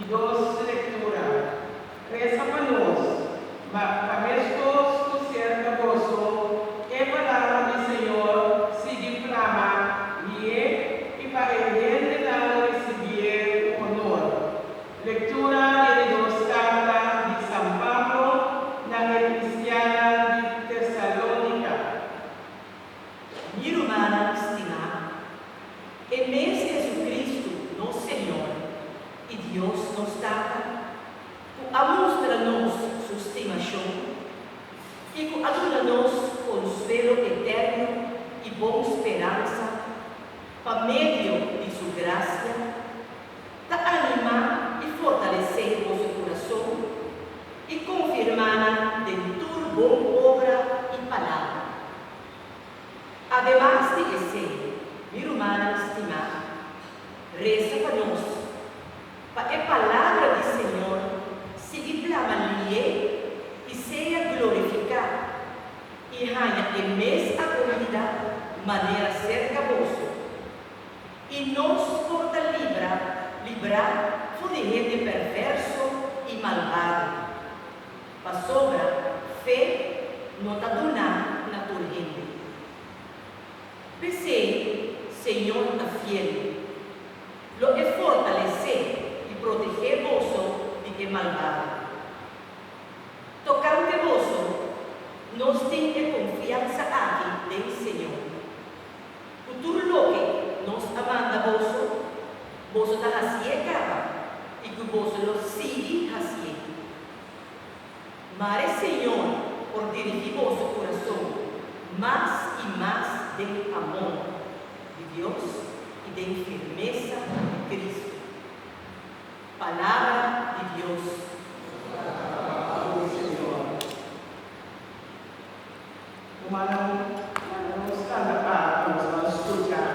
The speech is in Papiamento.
Di dos lektura. Resa pa nos, ma pa meskos ku serka boso e palabra di Señor sigui plama lié i pa e hendenan risibié ku honor. Lektura di e di dos karta di San Pablo na e kristiannan di Tesalónika. Mi rumannan stimá, e mes Jesucristo nos Señor i Dios nos Tata, ku a mustra nos su stimashon i ku a duna nos konsuelo eterno i bon speransa pa medio di su grasia, ta animá i fortalesé boso kurason i konfirmá nan den tur bon obra i palabra. Ademas di esei, mi rumannan stimá, resa pa nos, pa e palabra di Señor sigui plama lié i sea glorifiká i haña e mes akohida manera serka boso. I nos por ta libra, librá for di hende perverso i malbado. Pasobra fe no ta duná na tur hende. P'esei, Señor ta fiel. Lo e fortalesé i protegé boso di e malbado. Tokante boso, nos tin e konfiansa aki den Señor. Ku tur loke nos a manda boso, boso ta hasié kaba i ku boso lo sigui hasié. Mare Señor por dirigí boso kurason mas i mas den amor di Dios i den firmesa di Cristo. Palabra di Dios. Rumannan, laga nos kanta pa nos ban skucha.